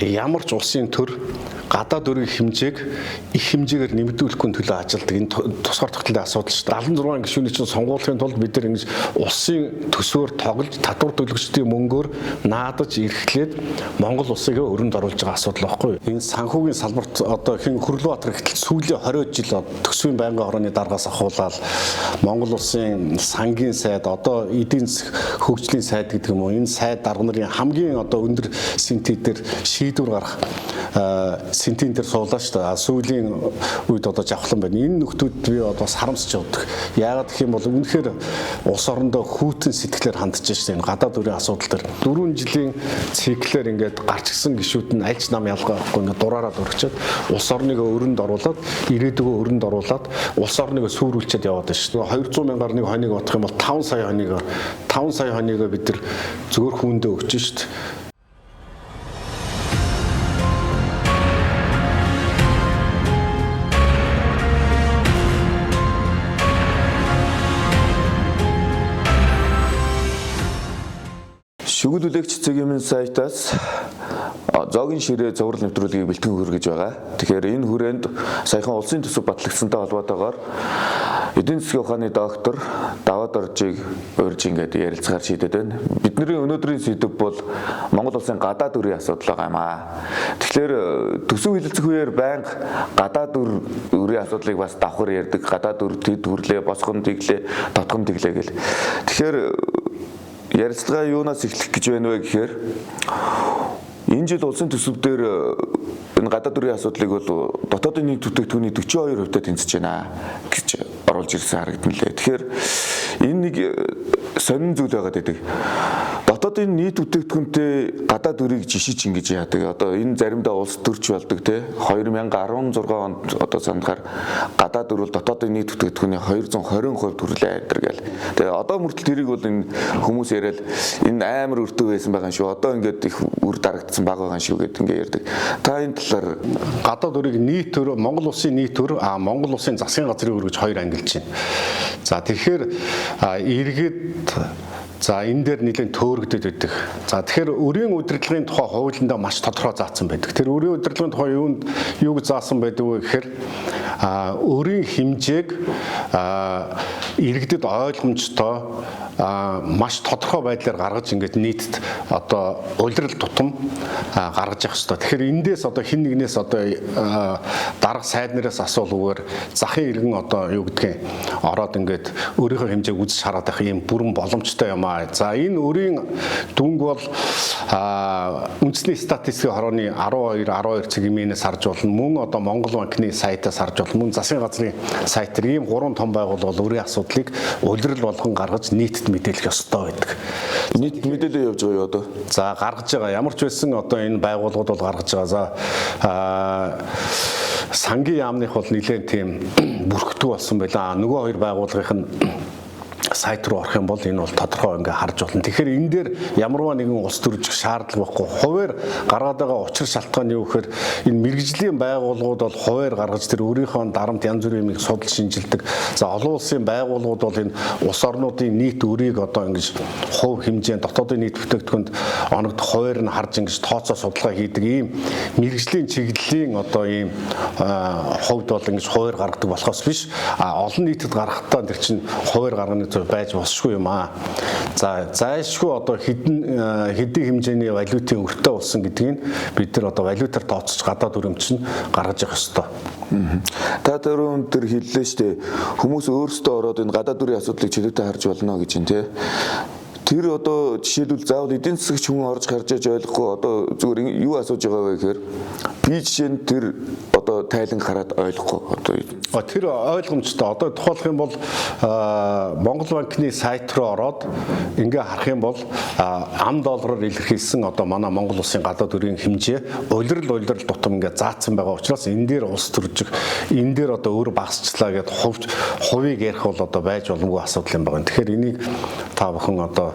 Ямар ч улсын төр гадаад өрийн хэмжээг их хэмжээгээр нэмэгдүүлэхгүй төлөө ажилладаг. Энэ тусгаар тогтнолын асуудал шүү дээ. 76 гишүүний чинь сонгуулахын тулд бид нар ингэж улсын төсвөөр тоглож татвар төлөгчдийн мөнгөөр наадаж эрхлээд Монгол улсыг өрөнд оруулж байгаа асуудал байхгүй юу? Энэ санхүүгийн салбарт одоо хэн Хөрлөбаатар гэтэл сүүлийн 20 жил төсвийн байнгын хорооны даргаас ахуулаад Монгол улсын сангийн сайд, одоо эдийн засаг хөгжлийн сайд гэдэг юм уу, энэ сайд дарга нарын хамгийн одоо өндөр синтез дээр шийдвэр гаргах синтийн дээр суулаа шүү дээ. Сүүлийн үед одоо жавхлан байна. Энэ нөхдүүд би одоо бас харамсч явдаг. Яагаад гэх юм бол үнэхээр улс орондоо хүйтэн сэтгэлээр хандж шээ энэ гадаад өрийн асуудал дээр. 4 жилийн циклээр ингээд гарч гисэн гишүүд нь аль ч нам ялгаа байхгүй ингээд дураараа дургчаад улс орныг өрөнд оруулаад, ирээдүгөө өрөнд оруулаад, улс орныг сүрүүлчихэд яваад байна шүү дээ. 200 мянгаар нэг хоног бодох юм бол 5 сая хоног 5 сая хоног бид нар зөвөр хүүндээ өгч шүү дээ. Шүгэл үлээгч цэгийн сайтаас зоогийн ширээ зураг нэвтрүүлгийг бэлтгэн хүргэж байгаа. Тэгэхээр энэ хүрээнд саяхан улсын төсөв батлагдсантай холбоотойгоор эдийн засгийн ухааны доктор Даваа Доржийг урьж ингээд ярилцгаар шийдэд байна. Бидний өнөөдрийн сэдэв бол Монгол улсын гадаад өрийн асуудал байгаа юм аа. Тэгэхээр төсөв хилэлцэх үеэр байнга гадаад өрийн асуудлыг бас давхар ярьдаг. Гадаад өр тэд хүрлээ, босгон тэглээ, дотгон тэглээ гэл. Тэгэхээр ярилцлага юунаас эхлэх гэж байна вэ гэхээр энэ жил улсын төсөв дээр энэ гадаад өрийн асуудлыг бол дотоодын нийт бүтээгдэхүүний 42% тэнцэж байна гэж оруулж ирсэн харагдан лээ. Тэгэхээр энэ нэг сонин зүйл байгаад байдаг. Дотоодын нийт бүтээгдэхүүнтэй гадаад өрийг жишиж ингэж яадаг. Одоо энэ заримдаа улс төрч болдог те. 2016 онд одоо сандгаар гадаад өр бол дотоодын нийт бүтээгдэхүүний 220% төрлөө айдар гэл. Тэгээ одоо мөртөл тэрийг бол энэ хүмүүс яриад энэ амар өртөө байсан байгаа шүү. Одоо ингээд их үр дарагдсан баг байгаа шүү гэд ингээд ярьдаг. Та энэ талаар гадаад өрийг нийт өр, Монгол улсын нийт өр, Монгол улсын засгийн газрын өр гэж хоёр ангилж байна. За тэгэхээр иргэд за энэ дээр нэлээд төөрөгдөд байдаг. За тэгэхээр өрийн удирдлагын тухай хуулиндаа маш тодорхой заасан байдаг. Тэр өрийн удирдлагын тухай юуг заасан байдаг вэ гэхээр өрийн хэмжээг иргэдэд ойлгомжтой маш тодорхой байдлаар гаргаж ингээд нийтэд одоо улирал тутам гаргаж явах хэрэгтэй. Тэгэхээр эндээс одоо хэн нэгнээс одоо дарга сайд нараас асуулгүйгээр захын иргэн одоо юу гэдгийг ороод ингээд өөрийнхөө хэмжээг үзэж хараад байх юм бүрэн боломжтой юм аа. За энэ өрийн дүнг бол үндэсний статистикийн хорооны 12 12 цэг имэнээс харж болно. Мөн одоо Монгол банкны сайтаас харж болно. Мөн засгийн газрын сайт дээр ийм гурван том байгууллага бол өрийн асуудлыг улирал болгон гаргаж нийтэд мэдээлэх ёстой байдаг. Нийт мэдээлэл явж байгаа юу одоо? За гаргаж байгаа. Ямар ч байсан одоо энэ байгууллагууд бол гаргаж байгаа. За сангийн яамных бол нэлээд тийм бүрхтүү болсон байлаа. Нөгөө хоёр байгууллагын нь сайт руу орох юм бол энэ бол тодорхой ингээ харж болно. Тэгэхээр энэ дээр ямарваа нэгэн улс төржих шаардлага байхгүй. Хуваар гаргаад байгаа учир шалтгаан юу гэхээр энэ мэрэгжлийн байгууллагууд бол хуваар гаргаж тэр өөрийнхөө дарамт янз бүрийн юмыг судал шинжилдэг. За олон улсын байгууллагууд бол энэ улс орнуудын нийт өрийг одоо ингэж хувь хэмжээнд дотоодын нийт бүтээгдэхүүнд оногдох хуваар нь харж ингэж тооцоо судалгаа хийдэг ийм мэрэгжлийн чиглэлийн одоо ийм хувьд бол ингэж хуваар гаргадаг болохоос биш. А олон нийтэд гаргахтаа тэр чинь хуваар гарганы зүйл байж босшгүй юм аа. За зайлшгүй одоо хэдэн хэмжээний валютын өртөө болсон гэдгийг бид нар одоо валютаар тооцож гадаад өрөмч нь гаргаж явах ёстой. Та түрүүн тэр хэллээ шүү дээ. Хүмүүс өөрсдөө ороод энэ гадаад өрийн асуудлыг чөлөөтэй харж болно гэж юм те. Тэр одоо жишээлбэл заавал эдийн засагч хүн орж гарч иж ойлгохгүй одоо зүгээр юу асууж байгаа вэ гэхээр би жишээ нь тэр одоо тайлан хараад ойлгохгүй одоо тэр ойлгомжтой. Одоо тухайлах юм бол Монгол банкны сайт руу ороод ингээ харах юм бол ам доллараар илэрхийлсэн одоо манай Монгол улсын гадаад өрийн хэмжээ улирал тутам ингээ заасан байгаа учраас энэ дээр улс төржих, энэ дээр одоо өөр багасчлаа гэд хувийг ярих бол одоо байж боломгүй асуудал юм байна. Тэгэхээр энийг та бүхэн одоо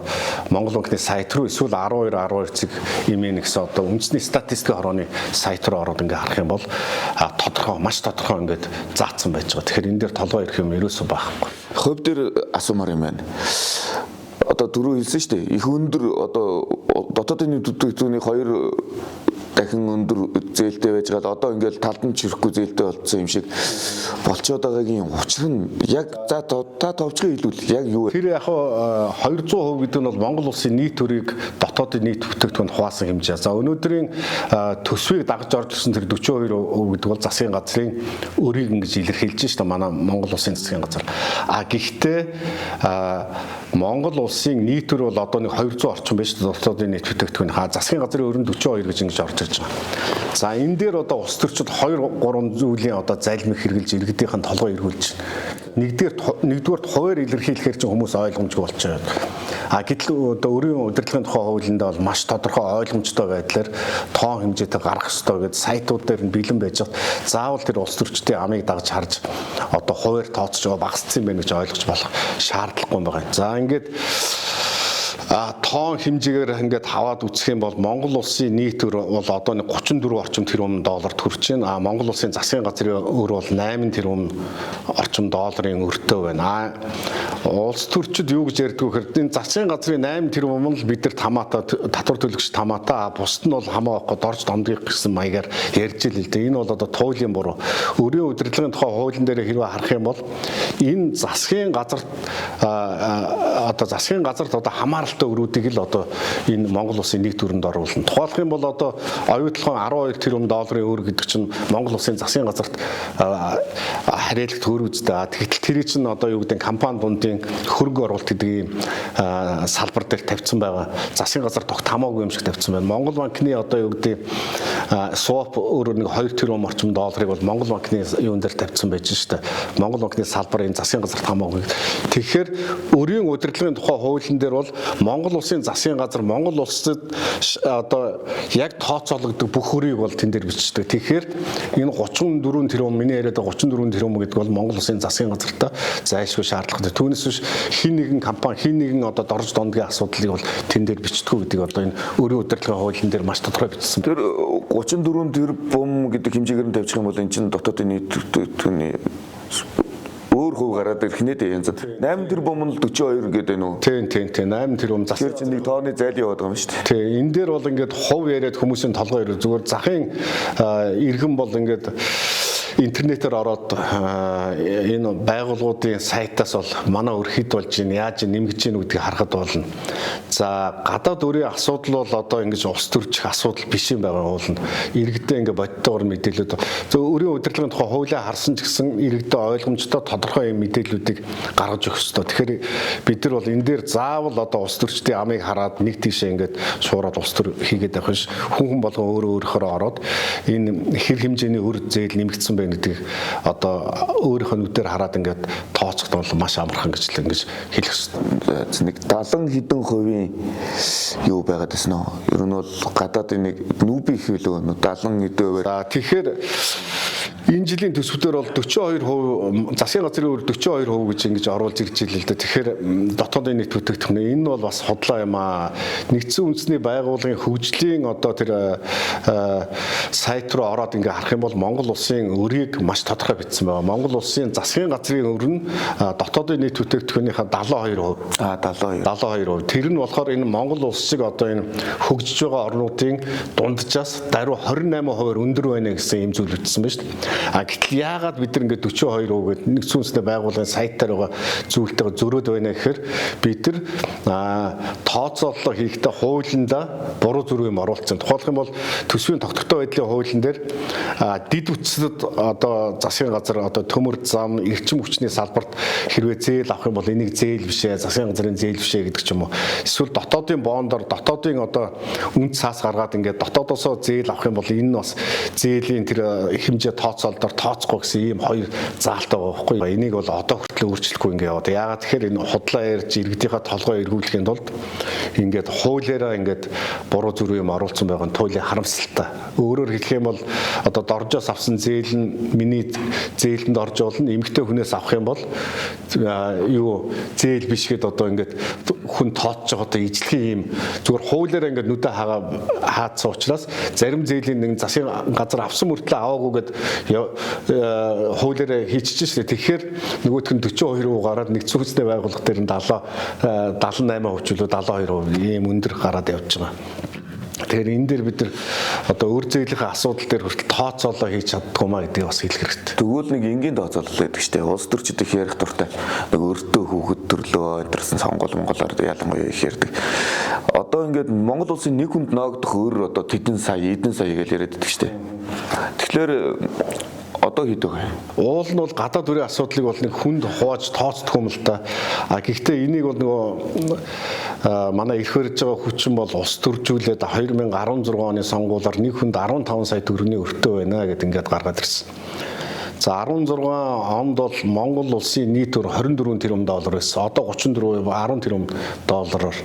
Монгол банкны сайт руу эсвэл 12 12 цэг имэн гэсэн одоо үндэсний статистикийн хорооны сайт руу ороод ингээ харах юм бол тодорхой, маш тодорхой ингээд заасан байж байгаа. Тэгэхээр энэ дээр толгой ирэх юм ерөөсөө байхгүй. Хувь дээр асуумаар юм байна. Одоо түрүү хэлсэн шүү дээ. Их өндөр одоо дотоодын нийт бүтээгдэхүүний 2 дахин өндөр зээлтэй байж гал одоо ингээл талд нь чирэхгүй зээлтэй болцсон юм шиг болцоод байгаагийн учир нь яг за та товчхон хэлвэл яг юу вэ? Тэр яг 200% гэдэг нь бол Монгол улсын нийт өрийг дотоодын нийт бүтээгдэхүүнд хуваасан хэмжээ. За өнөөдрийн төсвийг дагаж орж ирсэн тэр 42% гэдэг бол засгийн газрын өрийг ингэж илэрхийлж шүү дээ манай Монгол улсын засгийн газар. А гэхдээ Монгол улсын нийт өр бол одоо нэг 200 орчим байж дотоодын нийт бүтээгдэхүүн. Засгийн газрын өр нь 42 гэж ингэж орж ирж байгаа. За энэ дээр одоо улс төрчид 2 3 зүйлийн одоо залмиг хэрэгжилж иргэдийнхэн толгой эргүүлж байна. Нэгдүгээр хуваар илэрхийлэхээр чинь хүмүүс ойлгомжгүй болчиход. А гэтэл одоо өрийн удирдлагын тухай хуулиндаа бол маш тодорхой ойлгомжтой байдлаар тоон хэмжээтэй гаргах ёстой гэдээ сайтууд дээр нь бэлэн байж хат заавал тэр улс төрчдийн амыг дагаж харж одоо хуваар тооцож байгаа багассан юм байна гэж ойлгож болох шаардлагагүй юм байна. За ингээд тоон хэмжээгээр ингээд хаваад үзэх юм бол Монгол улсын нийт өр бол одоо нэг 34 орчим тэрбум долларт хүрч байна. А Монгол улсын засгийн газрын өр бол 8 тэрбум орчим долларын өртөө байна. Улс төрчид юу гэж ярьдаг вэ гэхээр энэ засгийн газрын 8 тэрбум нь л бид нар хамаатай татвар төлөгч хамаатай, а бусд нь бол хамаа байхгүй дорж домдгийг гэсэн маягаар ярьж ил л дээ. Энэ бол одоо туйлын буруу. Өрийн удирдлагын тухай хуулийн дээр хэрвээ харах юм бол энэ засгийн газарт одоо засгийн газарт одоо хамааралтай өрүүдийг л одоо энэ Монгол улсын нэг дүрэнд оруулна. Тухайлах юм бол одоо оюутлогын 12 тэрбум долларын өр гэдэг чинь Монгол улсын засгийн газарт харьяалах төр үстэй. Тэгтэл тэрий чинь одоо юу гэдэг компани дундын хөрөнгө оруулалт гэдэг ийм салбар дээр тавьсан байгаа. Засгийн газар тогт хамаагүй юм шиг тавьсан байна. Монгол банкны одоо юу гэдэг swap өөр нэг 2 тэрбум орчим долларыг бол Монгол банкны юун дээр тавьсан байж штэ. Монгол банкны салбар энэ засгийн газарт хамаагүй. Тэгэхээр өрийн удирдлагын тухай хуулийн дээр бол Монгол улсын засгийн газар Монгол улсад одоо яг тооцоологддог бүх өрийг бол тэн дээр бичдэг. Тэгэхээр энэ 34 тэрбум миний яриад 34 тэрбум гэдэг бол Монгол улсын засгийн газартаа зайлшгүй шаардлагатай. Түүнээс биш хин нэгэн компани хин нэгэн одоо дорж дондгийн асуудлыг бол тэн дээр бичдэггүй гэдгийг одоо энэ өрийн удирдлагын хуулийн дээр маш тодорхой бичсэн. Тэр 34 тэрбум гэдэг хэмжээгээр нь тавьчих юм бол эн чинь дотоодын нийт бүтээгдэхүүний өөр хувь гараад ирэх нэ дээ янз. 8 тэрбум нь л 42 гэдэг нүү. Тийм. 8 тэрбум зас. Тэр чинь нэг тооны зайл яваад байгаа юм шүү дээ. Тийм. Энэ дээр бол ингээд хувь яриад хүмүүсийн толгой ирэх. Зүгээр захын иргэн бол ингээд интернетээр ороод энэ байгууллагуудын сайтаас бол манай өр хэд болж байна, яаж нэмэгдэж байна гэдгийг харахад болно. За гадаад өрийн асуудал бол одоо ингэж улс төрчих асуудал биш юм байгаа уулна. Иргэдээ ингээ бодтойгоор мэдээлэлүүд. Зөв өрийн удирдлагын тухай хуулиа харсан ч гэсэн иргэдээ ойлгомжтой тодорхой юм мэдээллүүдийг гаргаж өгөх ёстой. Тэгэхээр бид нар бол энэ дээр заавал одоо улс төрчдийн амыг хараад нэг тийшээ ингээд шуураад улс төр хийгээд байх биш. Хүн болгон өөрөө өөрөөхөө ороод энэ хэр хэмжээний өр зээл нэмэгдсэн байна гэдгийг одоо өөрийнхөө нүдээр хараад ингээд тооцоход бол маш амархан гэж л ингэж хэлэх ёстой. Нэг 70 хэдэн хувийн юу байгаад байсан уу? Ер нь бол гадаадын нэг нүүби их билүү 70 хэдэн хувиар. За тэгэхээр энэ жилийн төсвүүдээр бол 42%, засгийн газрын өр 42% гэж ингэж оруулж ирж ийл л дээ. Тэгэхээр дотоодын нийт бүтээгдэхүүн энэ бол бас худлаа юм аа. Нэгдсэн үндэсний байгууллагын хөгжлийн одоо тэр сайт руу ороод ингээ харах юм бол Монгол улсын өрийг маш тодорхой бичсэн байгаа. Монгол улсын засгийн газрын өр нь дотоодын нийт бүтээгдэхүүнийхээ 72%. Аа 72. 72%. Тэр нь болохоор энэ Монгол улс шиг одоо энэ хөгжиж байгаа орнуудын дунджаас даруй 28% өндөр байна гэсэн ийм зүйл бичсэн байна шүү дээ. А гэтэл яагаад бид нар ингээд 42% гэдэг нэгдсэн үндэсний байгууллагын сайтаар байгаа зүйлтэйгээ зөрөөд байна гэхээр бид нар тооцооллоо хийхдээ хуулиндаа буруу зүрх юм оруулсан. Тухайлх юм бол төсвийн тогтвортой байдлын хуулийн дээр дид бүтцэд одоо засгийн газар одоо төмөр зам, эрчим хүчний салбарт хэрвээ зээл авах юм бол энийг зээл биш ээ, засгийн газрын зээл биш ээ гэдэг ч юм уу. Эсвэл дотоодын бондор, дотоодын одоо үнд цаас гаргаад ингээд дотоодосоо зээл авах юм бол энэ нь бас зээлийн тэр хэмжээ тооцоолдоор тооцохгүй гэсэн ийм хоёр заалт байгаа байхгүй. Энийг бол одоо хүртэл өөрчлөхгүй ингээд яваад. Яагаад тэгэхээр энэ худлаа ярьж иргэдийнхаа толгой эргүүлэхийн тулд ингээд хуулиараа ингээд буруу зүрх юм оруулсан байгаа нь туйлын харамсалтай. Өөрөөр хэлэх юм бол одоо доржоос авсан зээл нь миний зээлэнд орж болно. Эмэгтэй хүнээс авах юм бол юу зээл биш гэд одоо ингээд хүн тооцож байгаа одоо ижлэхэн юм зүгээр хуулиараа ингээд нүдэ хаацсан учраас зарим зээлийн нэг засгийн газар авсан мөртлөө аваагүй гэд хуулиараа хийчихэж шээ. Тэгэхээр нөгөөх нь 42% гараад нэгдсэн үндэсний байгууллага дээр нь 78% ч үлээ 72% ийм өндөр гараад явж байгаа. Тэгэхээр энэ дээр бид нар одоо өр зээлийнхээ асуудал дээр хүртэл тооцоолоо хийж чаддгүй маа гэдгийг бас хэлэх хэрэгтэй. Тэгвэл нэг энгийн тооцоолол байдаг шүү дээ. Улс төрчид их ярих дуртай. Нэг өртөө хүүхэд төрлөө энтерсэн сонгуул монголоор ялангуяа их ярьдаг. Одоо ингээд Монгол улсын нэг хүнд ноогдох өр одоо тэдэн сая, эдэн сая гэж яриад байдаг шүү дээ. Тэгэхээр одоо хэд байгаа юм? Уул нь бол гадаад төрийн асуудлыг бол нэг хүнд хувааж тооцдох юм л да. А гэхдээ энийг бол нөгөө манай эрх барьж байгаа хүчин бол ус төржүүлээд 2016 оны сонгуулиар нэг хүнд 15 сая төгрөгийн өртөө байна гэдээ ингээд гаргаад ирсэн. За 16 онд бол Монгол улсын нийт өр 24 тэрбум доллар байсан. Одоо 34 10 тэрбум доллараар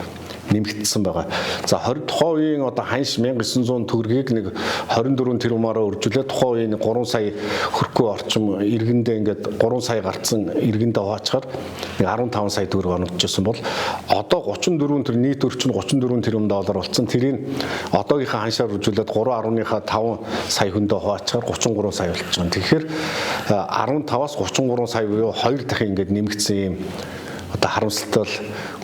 нэмэгдсэн байгаа. За 20 тухайн үеийн одоо ханш 1900 төгрөгийг нэг 24 тэрбумаараа үржүүлээд тухайн үеийн 3 сая хөрөхгүй орчим иргэндээ ингээд 3 сая гарцсан иргэндээ хуваачаар нэг 15 сая төгрөг оногдчихсон бол одоо 34 тэр нийт өрчин 34 тэрбум доллар болсон. Тэрийг одоогийнхаа ханшаар үржүүлээд 3.5 сая хүндээ хуваачаар 33 сая болчихсон. Тэгэхээр 15-аас 33 сая буюу 2 дахин ингээд нэмэгдсэн юм одоо харамсалтай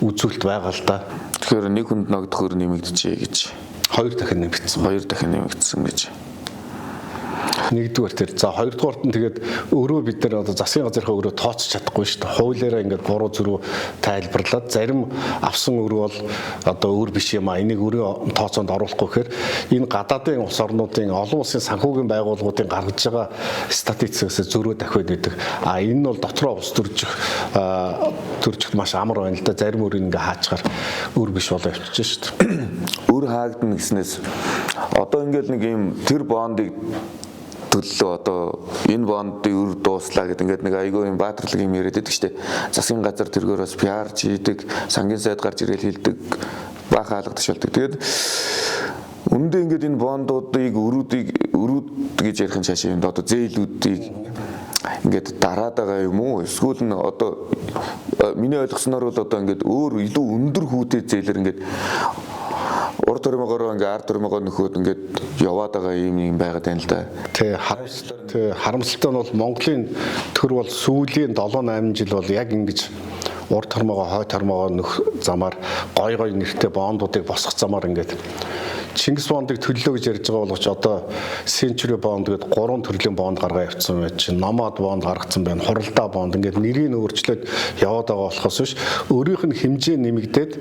үзүүлэлт байгаа л да. Тэгэхээр нэг хүнд ногдох өр нэмэгдэжээ гэж. 2 дахин нэмэгдсэн. 2 дахин нэмэгдсэн гэж. Нэгдүгээр тэр. За хоёрдугаарт нь тэгээд өрөө бид нар одоо засгийн газрынхаа өрөө тооцож чадахгүй шүү дээ. Хуулиараа ингээд буруу зүрүү тайлбарлаад зарим авсан өрөө бол одоо өр биш юм а. Энийг өрөө тооцоонд оруулахгүй гэхээр энэ гадаадын улс орнуудын олон улсын санхүүгийн байгууллагуудын гаргаж байгаа статистикээс зөрөө дахиад байдаг. А энэ нь бол дотроо улс төржих маш амар байна л да. Зарим өрийг ингээ хаачгаар өр биш болоо явчихж шүү дээ. Өр хаагдана гэснээс одоо ингээд нэг юм тэр бондыг төллөө одоо энэ бондын үр дууслаа гэдэг ингээд нэг айгүй юм баатарлаг юм яриад байдаг штэ. Засгийн газар тэргээр бас PR хийдэг, сангийн сайд гарч ирэл хэлдэг, баахан алгадч болдог. Тэгээд үүндээ ингээд энэ бондуудыг өрүүд гэж ярих нь цаашаа юм одоо зээлүүдийг ингээд дараад байгаа юм уу? Эсвэл нь одоо миний ойлгосноор бол одоо ингээд өөр илүү өндөр хүүтэй зээлэр ингээд урд хормогоороо ингээ ард хормогоо нөхөд ингээд яваад байгаа юм юм байгаад байна л да. Тэ харамсалтай нь бол Монголын төр бол сүүлийн 7 8 жил бол яг ингэж урд хормогоо хойд хормогоо нөх замаар гой гой нэртэй бондуудыг босгох замаар ингээд Чингис бондыг төллөө гэж ярьж байгаа боловч одоо Century бонд гэдэг 3 төрлийн бонд гаргаа явцсан байж чинь Nomad бонд гаргацсан байна, хуралдаа бонд ингээд нэрийг өөрчлөөд яваад байгаа болохоос биш өөрийнх нь хэмжээ нэмэгдээд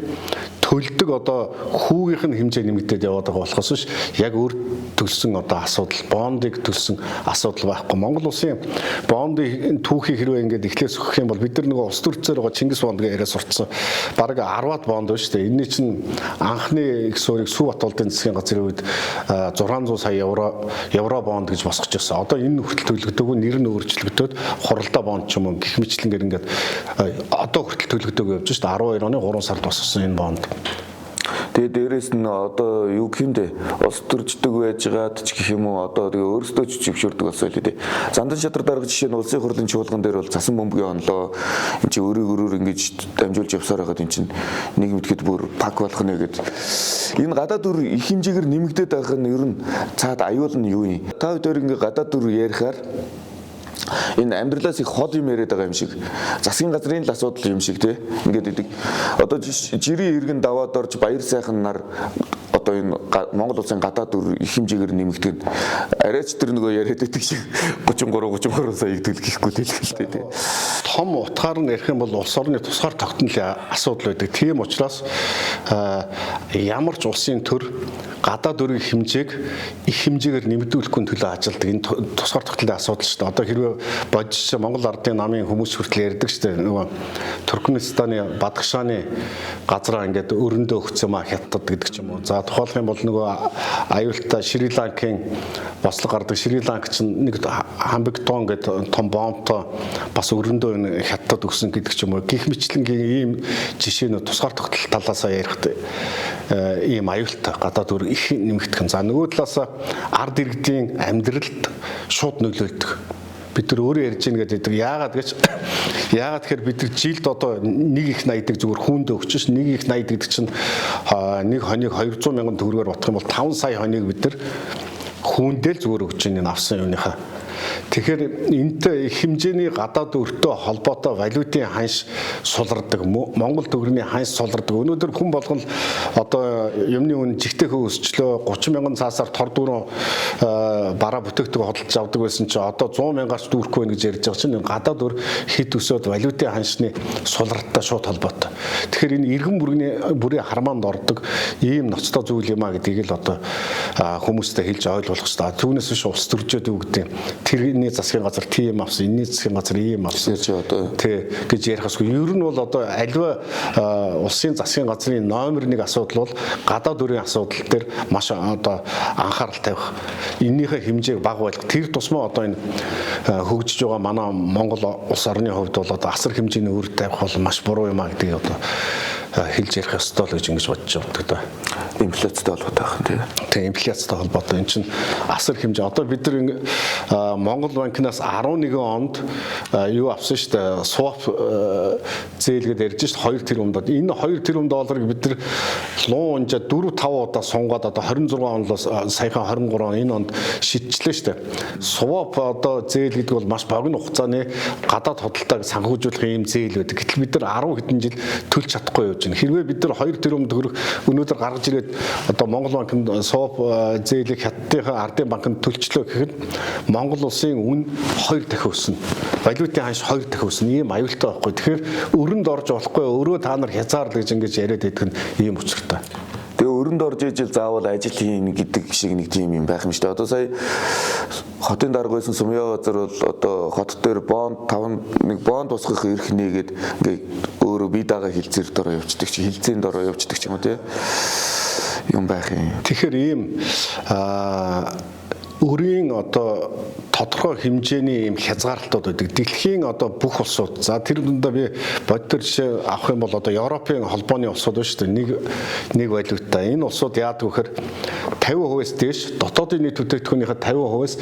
төлдөг одоо хүүгийнх нь хэмжээ нэмэгдээд яваад байгаа болохоос биш яг өөр төлсөн одоо асуудал бондыг төлсөн асуудал байхгүй. Монгол улсын бондын түүхийг хэрвээ ингээд эхлээс өгөх юм бол бид нар нөгөө улс төрчсөөр байгаа Чингис бонд гэж яриа сурцсан. Бараг 10-аад бонд байна шүү дээ. Энийний чинь анхны их суурийг Сүхбат улсын засгийн газрын үед 600 сая евро бонд гэж босгож ирсэн. Одоо энэ хүртэл төлөгдөөгүй, нэр нь өөрчлөгдөөд хуралдаа бонд ч юм уу гэх мэтлэнгээр ингээд одоо хүртэл төлөгдөөгүй явж шүү дээ. 12 оны 3 сард босгосон энэ бонд. Тэгээ дээрэс нь одоо юу гэх юм бэ? Улс төрждөг байжгаад ч гэх юм уу одоо тэгээ өөрсдөө ч зөвшөөрдөг болсон л дээ. Зандан шадар дарга жишээ нь улсын хурлын чуулган дээр бол цасан бөмбөгийн онлоо. Энд чи өөрийг өөрөөр ингэж дамжуулж явсаар байхад эн чинь нэг мэдхэд бүр пак болох нэ гэд. Энэ гадаад үр их хэмжээгээр нэмэгдээд байх нь ер нь цаад аюул нь юу юм? Та хоёр ингээ гадаад үр ярихаар энэ амьдралаас их хол юм яриад байгаа юм шиг засгийн газрын л асуудал юм шиг те ингээд идэг. Одоо жирийн иргэн даваад орж баяр сайхан нар одоо энэ Монгол улсын гадаад үр их хэмжээгээр нэмэгдэх нь арайч тэр нөгөө яриад байдаг шиг 33 саяыг төлөх гэхгүй л хэлтэй те. Том утгаар нь ярих юм бол улс орны тусгаар тогтнолын асуудал байдаг. Тийм учраас ямар ч улсын төр гадаад өрийн хэмжээг их хэмжээгээр нэмэгдүүлэхгүй төлөө ажилладаг. Энэ тусгаар тогтнолын асуудал шүү дээ. Одоо хэрвээ бодис Монгол ардын намын хүмүүс хүртэл ярьдаг шүү дээ. Нөгөө Туркменистаны Бадагшааны газраа ингээд өрөндөө өгсөн маа хятад гэдэг ч юм уу. За тухайлах юм бол нөгөө аюултай Шри Ланкын бослого гардаг. Шри Ланк чинь нэг Хамбигтон гэдэг том бомбтой бас өрөндөө хятад өгсөн гэдэг ч юм уу. Гэх мэтлэнгийн ийм жишээнүүд тусгаар тогтнол талаасаа ярихад ийм аюултай гадаад өр их нэмэгдэх. За нөгөө талаас ард иргэдийн амьдралд шууд нөлөөлдөг. Бид нар өөрөө ярьж гин гэдэг. Яагаад гэж яагаад тэгэхээр бид нар жилд одоо нэг их 80-даг зүгээр хүүндээ өгч ш нэг их 80 гэдэг чинь нэг хоног 200 мянган төгрөгөөр бодох юм бол 5 сая хоног бид нар хүүндээ л зүгээр өгч ин авсан юуныхаа. Тэгэхээр энэтэй их хэмжээний гадаад өртөө холбоотой валютын ханш сулардаг, Монгол төгрөгийн ханш сулардаг. Өнөөдөр хүн болгон одоо юмны үн жигтэйхөө өсчлөө 30 мянган цаасаар тор дүүрэн бараа бүтээгдэхүүн худалдаж авдаг байсан чинь одоо 100 мянгаас дүүрэхгүй байх гэж ярьж байгаа чинь энэ гадаад өр хэд өсөөд валютын ханшны сулралттай шууд холбоотой. Тэгэхээр энэ иргэн бүрний бүрийн хармаанд ордог ийм ноцтой зүйл юм а гэдгийг л одоо хүмүүстэй хэлж ойлгуулах хэрэгтэй. Түүнээс биш улс төржөөд юу гэдэг тэрний засгийн газар тийм авсан, энэний засгийн газар ийм авсан гэж одоо тий гэж ярих ёсгүй. Ер нь бол одоо альва улсын засгийн газрын номер 1 асуудал бол гадаад өрийн асуудал дээр маш одоо анхаарал тавих. Эннийхээ хэмжээг бага байлгах. Тэр тусмаа одоо энэ хөгжиж байгаа манай Монгол улс орны хувьд бол одоо асар хэмжээний үр тавих бол маш буруу юм а гэдгийг одоо хэлж ярих ёстой л гэж ингэж бодож явдаг да. Инфляцтай холбоотой байх нь тий. Тийм, инфляцтай холбоотой. Энэ чинь асар хэмжээ. Одоо бид нар Монгол банкнаас 11 онд юу авсан шүү дээ. Swap зээл гэдээ ярьж шүү дээ 2 тэрбум доллар. Энэ 2 тэрбум долларыг бид нар луун унжаа 4 5 удаа сунгаад одоо 26 оноос саяхан 23 он энэ онд шидчихлээ шүү дээ. Swap одоо зээл гэдэг бол маш богино хугацааны гадаад худалдааг санхүүжүүлэх ийм зээл байдаг. Гэтэл бид нар 10 хэдэн жил төлж чадахгүй явж байна. Хэрвээ бид нар 2 тэрбум төгрөг өнөөдөр гаргаж ирээд одоо Монгол банкнд swap зээлийг хятадынхаа ардын банкнд төлчлөө гэхэд Монгол улсын үн 2 дахин өснө. Валютын ханш 2 дахин өснө. Ийм аюултай байхгүй. Тэгэхээр өрөнд орж болохгүй, өрөө та нар хязгаарлаа гэж ингэж яриад байдаг нь ийм учиртай. Тэгээ өрөнд орж ижил заавал ажил хийнэ гэдэг шиг нэг тийм юм байх юм шүү дээ. Одоо сая хотын дарга байсан Сумья газар бол одоо хот дээр бонд 5 нэг бонд босгох эрх нээгээд ингээ өөрөө бие дагаа хилцээр дороо явчихдаг чи хилцээнд дороо явчихдаг ч юм уу тий. Юм байх юм. Тэгэхээр ийм өрийн одоо тодорхой хэмжээний ийм хязгаарлалтууд байдаг. Дэлхийн одоо бүх улсууд, за тэр дундаа би бодитоор жишээ авах юм бол одоо Европын холбооны улсууд байна шүү дээ. Нэг валюттай. Энэ улсууд яадаг вэ гэхээр 50%-аас дээш дотоодын нийт бүтээгдэхүүнийхээ 50%-аас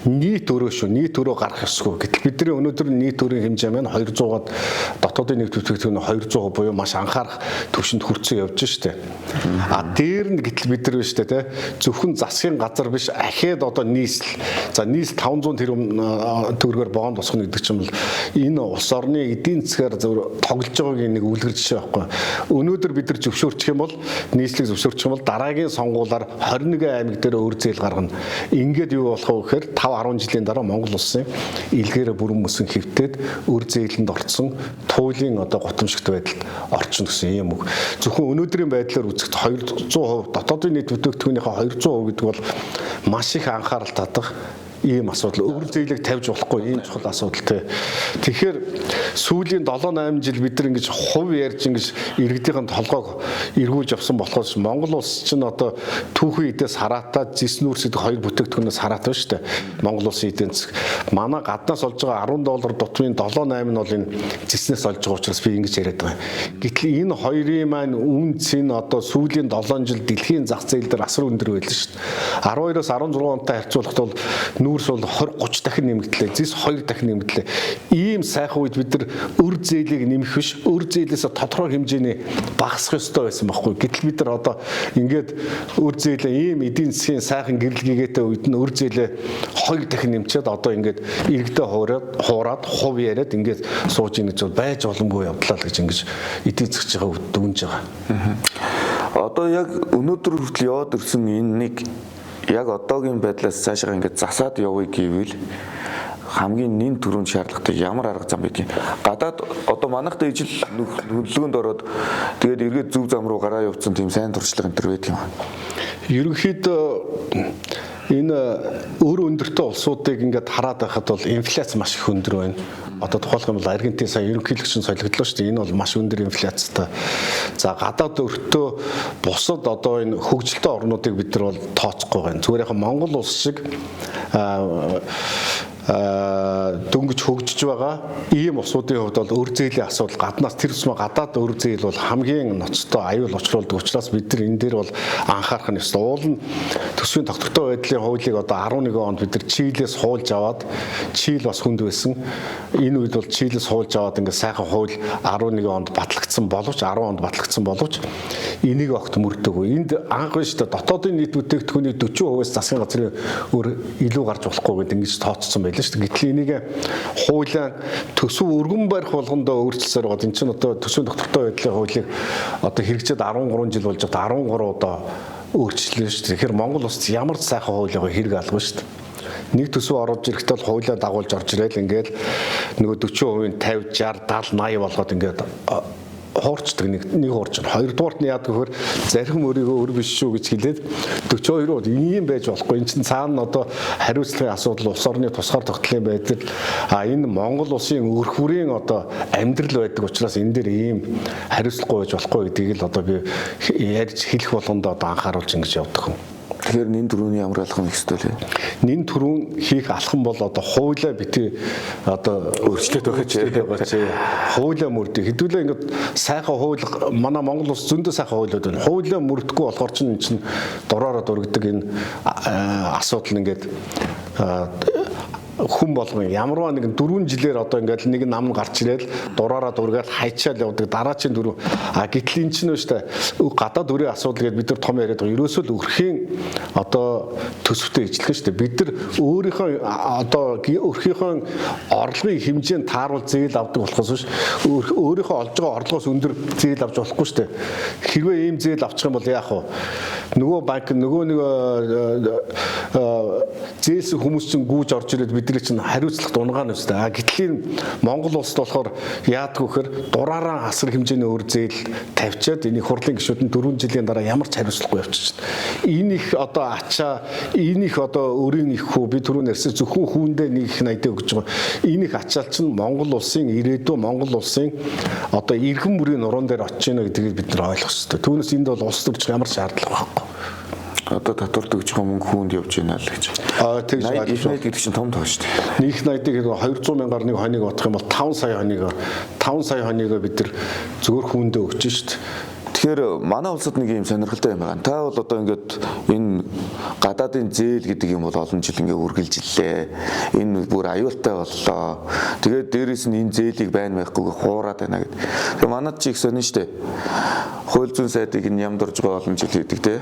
нийт өрөө шүү. Нийт өрөө гарах ёсгүй. Гэтэл бидний өнөөдөр нийт өрийн хэмжээ маань 200-аад дотоодын нийт бүтээгдэхүүн 200% буюу маш анхаарах түвшинд хүрсэн явж штэ. А дээр нь гэтэл бид нар биш үү те зөвхөн засгийн газар биш ахиад одоо нийслэл. За нийслэл 500 тэрбум төгрөгөөр боон тусгана гэдэг чинь бол энэ улс орны эдийн засгаар зөв тоглож байгаагийн нэг үлгэр жишээ байхгүй. Өнөөдөр бид нар зөвшөөрчих юм бол нийслэлийг зөвшөөрчих юм бол дараагийн сонгуулиар 21 аймаг дээр өөр зээл гаргана. Ингээд юу болох вэ гэхээр 5 10 жилийн дараа Монгол улсын илгээрээ бүрэн мөсөн хэвтээд өр зээлэнд орцсон туйлын одоо гутамшигт байдалд орчин гэсэн юм үг. Зөвхөн өнөөдрийн байдлаар үзэхэд 200% дотоодын нийт бүтээгдэхүүнийхээ 200% гэдэг бол маш их анхаарал татах ийм асуудал. Өр зээлийг тавьж болохгүй ийм чухал асуудал тий. Тэгэхээр сүүлийн 7 8 жил бид нар ингэж хувь ярьж ингэж иргэдийн толгойг эргүүлж явсан болохоос Монгол улс чинь одоо түүхэн эдээс хараатай зэс нүүрс гэдэг хоёр бүтээгдэхүүнээс хараатай шүү дээ. Монгол улсын эдийн засаг. Манай гаднаас олж байгаа 10 доллар дутмын 7 8 нь бол энэ зэснээс олж байгаа учраас би ингэж яриад байгаа. Гэтэл энэ хоёрын маань үн цэн одоо сүүлийн 7 жил дэлхийн зах зээл дээр асар өндөр байлаа шүү дээ. 12-оос 16 онтой харьцуулахад бол нүүрс бол 20 30 дахин нэмэгдлээ. Зэс 2 дахин нэмэгдлээ. Ийм сайхан үед бид нар өр зээлийг нэмэх биш, өр зээлээсээ тодорхой хэмжээний багасгах ёстой байсан байхгүй. Гэтэл бид нар одоо ингээд өр зээлээ ийм эдийн засгийн сайхан гэрэл гэгээтэй үед нь өр зээлээ 2 дахин нэмчээд одоо ингээд иргэдээ хуураад хувь яриад ингээд сууж ийн гэж байж боломгүй явдлаа л гэж ингэж эдийн засгийн дүнж байгаа. Одоо яг өнөөдөр хүртэл яваад ирсэн энэ нэг яг одоогийн байдлаас цаашаа ингээд засаад явъя гэвэл хамгийн нэн түрүүнд шаардлагатай ямар арга зам байдгийг. Гадаад одоо манайхтай ижил хөдөлгөөнд ороод тэгээд эргээд зөв зам руу гараа явуулсан тийм сайн туршлага энэ төр байдаг юм. Ерөнхийдөө энэ өөр өндөртэй улсуудыг ингээд хараад байхад бол инфляц маш их өндөр байна. Одоо тухайлах юм бол Аргентин сая ерөнхийлөгч нь солигдлоо шүү дээ. Энэ бол маш өндөр инфляцтай. За гадаад өртөө бусад одоо энэ хөгжилтэй орнуудыг бид нар бол тооцохгүй байна. Зүгээр яг Монгол улс шиг дөнгөж хөгжиж байгаа ийм улсуудын хувьд бол өр зээлийн асуудал гаднаас тэр тусмаа гадаад өр зээл бол хамгийн ноцтой аюул учруулдаг учраас бид нар энэ дээр бол анхаарах нь ёстой. Уул нь төсвийн тогтвортой байдлын хуулийг одоо 11 онд бид нар Чилээс хуулж аваад Чил бас хүнд байсан. Энэ үед бол Чилээс хуулж аваад ингээд сайхан хууль 11 онд батлагдсан боловч 10 онд батлагдсан боловч энийг огт мөрдөөгүй. Энд анх биш үү дотоодын нийт бүтээгдэхүүний 40%-аас засгийн газрын өр илүү гарч болохгүй гэдэг ингэж тооцсон байлээ. байлаа шүү дээ. Гэтэл энийг хуулиа төсөв өргөн барих болгондоо өөрчилсөөр байгаа. Энд чинь одоо төсвийн тогтвортой байдлын хуулийг одоо хэрэгжээд 13 жил болж байхдаа 13 удаа өөрчлөлөө шүү дээ. Тэгэхээр Монгол улс ямар ч сайхан хууль байгаа хэрэг алгүй шүү дээ. Нэг төсөв оруулж ирэхдээ бол хуулиа дагуулж орж ирээл ингээл нөгөө 40%, 50, 60, 70, 80 болгоод ингээд хуурчдаг нэг хуурч. Хоёрдугаарт нь яадаг вөхөр зарим өөрийгөө өр биш шүү гэж хэлээд 42 ийм байж болохгүй. Энд чинь цаана одоо хариуцлагын асуудал, улс орны тусгаар тогтлын байдал, а энэ Монгол улсын өрх бүрийн одоо амьдрал байдаг учраас энэ дээр ийм хариуцлагагүй байж болохгүй гэдгийг л одоо би ярьж хэлэх болгондоо одоо анхааруулж ингэж явдаг юм. Тэгэхээр нэн түрүүний ямар алхам хийх ёстой вэ? Нэн түрүүн хийх алхам бол одоо хуулиа бити одоо өөрчлөлт өгөөч байгаа чи хуулиа мөрдөг. Хэдүүлээ ингээд сайхан хууль манай Монгол улс зөндөө сайхан хуулиуд байна. Хуулиа мөрдөхгүй болохоор чинь энэ чинь дураараа дургидаг энэ асуудал ингээд хүн болгон ямарваа нэгэн 4 жилээр одоо ингээд нэг нам гарч ирээд дураараа дургаал хайчаал явдаг дараачийн дөрөв. А гэтэл эн чинь шүү дээ гадаад өрийн асуудал гэдээ бид нар том яриад байгаа. Ерөөсөө л өрхийн одоо төсөвтэй ижлэх шүү дээ. Бид нар өөрийнхөө одоо өрхийнхөө орлогын хэмжээнд тааруул зээл авдаг болохоос биш өөрийнхөө олж байгаа орлогоос өндөр зээл авч болохгүй шүү дээ. Хэрвээ ийм зээл авчих юм бол яах вэ? Нөгөө банк нөгөө нэг зээлсэн хүмүүс чинь гүүж орж ирээд бидний чинь хариуцлагат унгаана үстэй. А гэтэл энэ Монгол улсад болохоор яадаг вөхөр дураараа асар хэмжээний өр зээл тавьчаад энэ хурлын гишүүд нь 4 жилийн дараа ямар ч хариуцлагагүй явчихна. Энэ их одоо ачаа, энэ их одоо өрийн их хүү би түрүүн ярьсан зөвхөн хүүндээ нэг их найдаа өгч байгаа. Энэ их ачаал чинь Монгол улсын ирээдүй, Монгол улсын одоо иргэн бүрийн нуруунд дээр очиж гинэ гэдгийг бид нар ойлгох хэрэгтэй. Түүнээс энд бол улс төрчих ямар шаардлага байхгүй. Одоо татвар төгж байгаа мөнгө хүүнд явж байна л гэж. Аа тэгж их найд гэдэг чинь том тоо шүү дээ. Нэг их найдыг 200 мянгаар нэг хоног бодох юм бол 5 сая хоног 5 сая хоногоо бид нар зөвхөн хүүндээ өгч шүү дээ. Тэгэхээр манай улсад нэг юм сонирхолтой юм байна. Та бол одоо ингээд энэ гадаадын зээл гэдэг юм бол олон жил ингээд үргэлжиллээ. Энэ бүр аюултай боллоо. Тэгээд дээрэс нь энэ зээлийг байна байхгүйг хуураад байна гэдэг. Тэгэхээр манад чи их сонин шүү дээ. Хууль зүйн сайдыг энэ ямд орж байгаа олон жил хийдэг те.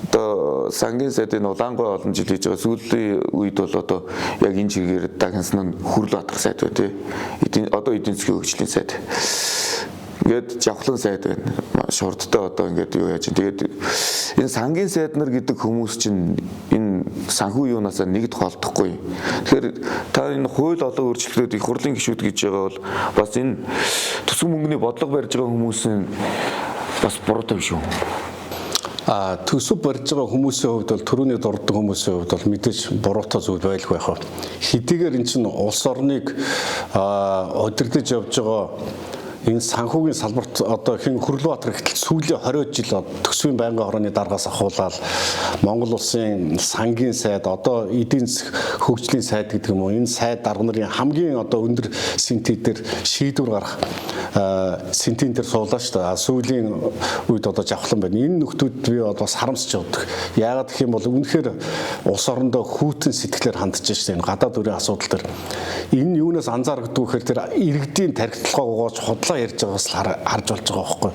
Одоо сангийн сайдын улаангуй олон жил хийж байгаа. Сүүлийн үед бол одоо яг энэ чигээр дагнсан нь Хүрл Баатар сайд байна те. Одоо эдийн засгийн хөгжлийн сайд. Ингээд жавхлан сайд байна. Шурдтай одоо ингээд юу яаж. Тэгээд энэ сангийн сайд нар гэдэг хүмүүс чинь энэ санхүү юунаасаа нэгд холдохгүй. Тэгэхээр та энэ хууль олон өөрчлөлтүүд их хурлын гишүүд гэж байгаа бол бас энэ төсөв мөнгөний бодлого барьж байгаа хүмүүсийн бас буруутай биш үү? А төсөв барьж байгаа хүмүүсийн хувьд бол төрөний дурддаг хүмүүсийн хувьд бол мэдээж буруутай зүйл байлгүй яах вэ? Хэдийгээр эн чинь улс орныг удирдах явж байгаа энэ санхүүгийн салбарт одоо хэн Хөрлөбаатар гэтэл сүүлийн 20 жил төсвийн байнгын хорооны даргаас ахуулаад Монгол улсын сангийн сайд одоо эдийн засаг хөгжлийн сайд гэдэг юм уу энэ сайд дарга нарын хамгийн одоо өндөр синти дээр шийдвэр гарах синтийн дээр суулаа шүү дээ. Сүүлийн үед одоо жавхлан байна. Энэ нөхдүүд би одоо бас харамсч явдаг. Яагаад гэх юм бол үнэхээр улс орондоо хүйтэн сэтгэлээр хандж шээ энэ гадаад өрийн асуудал дээр. Энэ юунаас анзаарагддаг гэхээр тэр иргэдийн тархитлагаа угаач худлаа ярьж байгаас л харж болж байгаа байхгүй.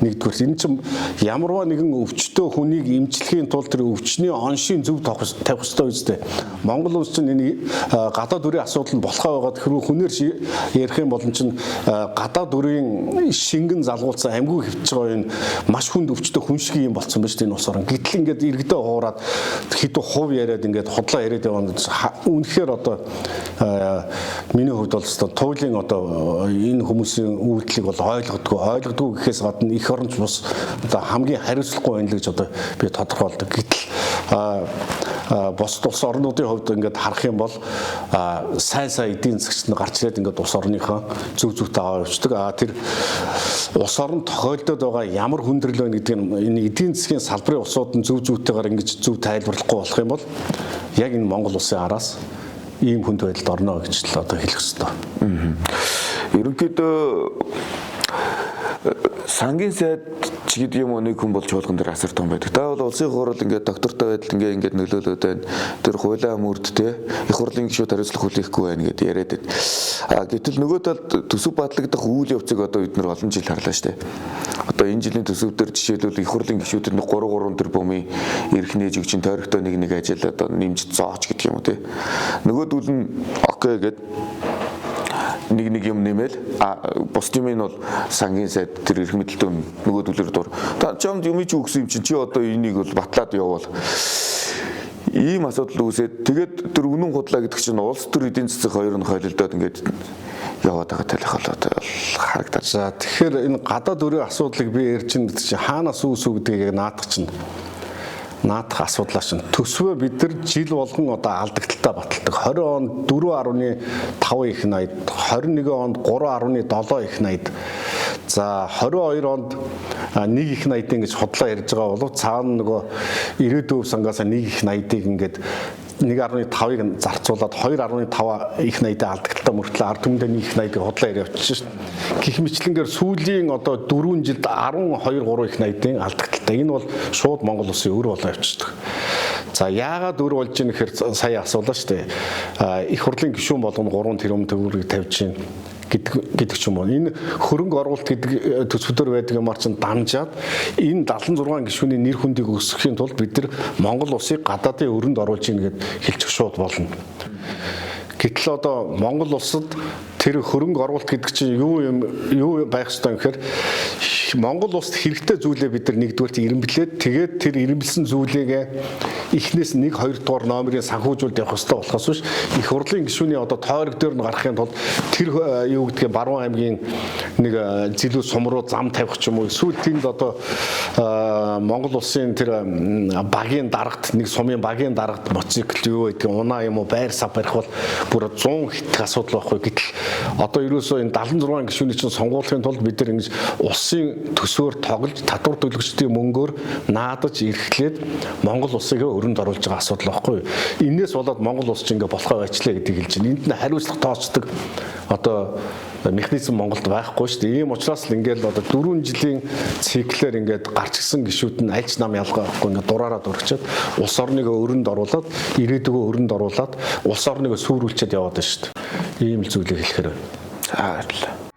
Нэгдүгээр энэ чинь ямарваа нэгэн өвчтөө хүнийг эмчлэхийн тулд тэр өвчний оншийн зөв тавих ёстой үстэй. Монгол улс чинь энэ гадаад өрийн асуудал нь болохоо байгаад хэрвээ хүнээр ярих юм бол чинь гадаад өрийн шингэн залгуулсан амьгүй хөвч байгаа энэ маш хүнд өвчтөө хүн шиг юм болцсон байна шүү дээ энэ улс орон. Гэтэл ингээд иргэдээ хуураад хэдэн хувь яриад ингээд худлаа яриад яваа үнэхээр одоо миний хувьд бол өстой туйлын одоо энэ хүмүүсийн үйлдэлийг бол ойлгодгүй гэхээс гадна эх оронч бус одоо хамгийн хариуцлагагүй байна л гэж одоо би тодорхойлдог. Гэтэл бусд улс орнуудын хувьд ингээд харах юм бол сайн сайн эдийн засгч нь гарч ирээд ингээд улс орныхоо зөв зөвтэй аваа явуулдаг. А тэр улс орон тохиолдод байгаа ямар хүндрэл байна гэдгийг энэ эдийн засгийн салбарын улсууд нь зөв зөвтэйгээр ингэж зөв тайлбарлахгүй болох юм бол яг энэ Монгол улсын араас ийм хүнд байдалд орно гэж л одоо хэлэх ёстой. Ерөнхийдөө сангийн сайд ч гэдэг юм уу нэг хүн бол чуулган дээр асар том байдаг. Та бол улсын хурал ингээд доктортой байдал ингээд нөлөөлөд байна. Тэр хуулиа мөрд те их хурлын гишүүд хариуцлага хүлээхгүй байна гэдээ яриад байна. А гэтэл нөгөө талд төсөв батлагдах үйл явцыг одоо бид нар олон жил харлаа штэ. Одоо энэ жилийн төсөв дээр жишээлбэл их хурлын гишүүдэд 3 3 тэрбумын эрх нээж өгч тойрогтой нэг нэг ажил одоо нэмж зооч гэдэг юм уу те. Нөгөөдөл нь окей гэд нэг нэг юм нэмэл а бус юм нь бол сангийн сайд тэр эрх мэдэлтэй нөгөөдөлөөр дур. Та чамд юм чи өгсөн юм чинь чи одоо энийг бол батлаад явуул. Ийм асуудал үүсээд тэгээд тэр үнэн худлаа гэдэг чинь улс төр эдийн засаг хоёр нь холилдоод ингээд яваад байгаа талих болоод харагдаад. За тэгэхээр энэ гадаад өрийн асуудлыг би ярьж чинь гэдэг чинь хаанаас үүсв гэдгийг яг наадах чинь наадах асуудлаа чинь төсвөө бид нар жил болгон одоо алдагдaltaй баталдаг. 20 онд 4.5 их 80, 21 онд 3.7 их 80. За 22 онд 1 их 80-ыг ингэж худлаа ярьж байгаа болов цаана нөгөө 94 сангаас 1 их 80-ыг ингээд 1.5-ыг зарцуулаад 2.5 их 80-д алдагдaltaй мөртлөө ард түмэндээ 1 их 80-ыг худлаа яриа явчихсан шүү дээ. Гэх мэтлэнгээр сүүлийн одоо 4 жилд 12 3 их 80-ын алдагдaltaй. Энэ бол шууд Монгол улсын өр болоо явчихдаг. За яагаад өр болж ийн гэхээр сая асуулаа шүү дээ. Их хурлын гишүүн болгоно 3 тэрбум төгрөгийг тавьж байна гэдэг ч юм уу. Энэ хөрөнгө оруулалт гэдэг төсвдөр байдаг юмар чинь дамжаад энэ 76 гишүүний нэр хүндийг өсгөхийн тулд бид нар Монгол улсыг гадаадын өрөнд оруулж ийн гэд хэлчих шууд болно. Гэтэл одоо Монгол улсад тэр хөрөнгө оруулалт гэдэг чинь юу юм юу байх ёстой юм гэхээр Монгол улсад хэрэгтэй зүйлээ бид нар нэгдүгээрт ирэмблээд тэгээд тэр ирэмблсэн зүйлээгээ эхнээс 1 2 дугаар номерын санхүүжүүлд явах ёстой болохоос биш их хурлын гишүүний одоо тойрог дээр нь гарахын тулд тэр юу гэдгийг Баруун аймгийн нэг зилүү сум руу зам тавих ч юм уу эсвэл тэнд одоо Монгол улсын тэр багийн дарагт нэг сумын багийн дарагт моцикл юу гэдгийг унаа юм уу байр сав барих бол бүр 100 хэтгэх асуудал байхгүй. Гэтэл одоо ерөөсөө энэ 76 гишүүний чинь сонгуулахын тулд бид нар ингэж улсын төсвөөр тоглож татвар төлөгчдийн мөнгөөр наадаж эрхлээд Монгол улсыг өрөнд оруулж байгаа асуудал байхгүй. Энээс болоод Монгол улс чинь ингээ болохоо байчлаа гэдгийг хэлж байна. Энд нь хариуцлага тооцдог одоо механизм Монголд байхгүй шүү дээ. Ийм учраас л ингээл одоо 4 жилийн циклээр ингээд гарч ирсэн гишүүд нь аль ч нам ялгаа байхгүй ингээд дураараа дургчаад улс орныг өрөнд оруулаад ирээдүгөө өрөнд оруулаад улс орныг сүрүүлчихэд яваад байна шүү дээ. Ийм л зүйлийг хэлэхээр байна. За баярлалаа.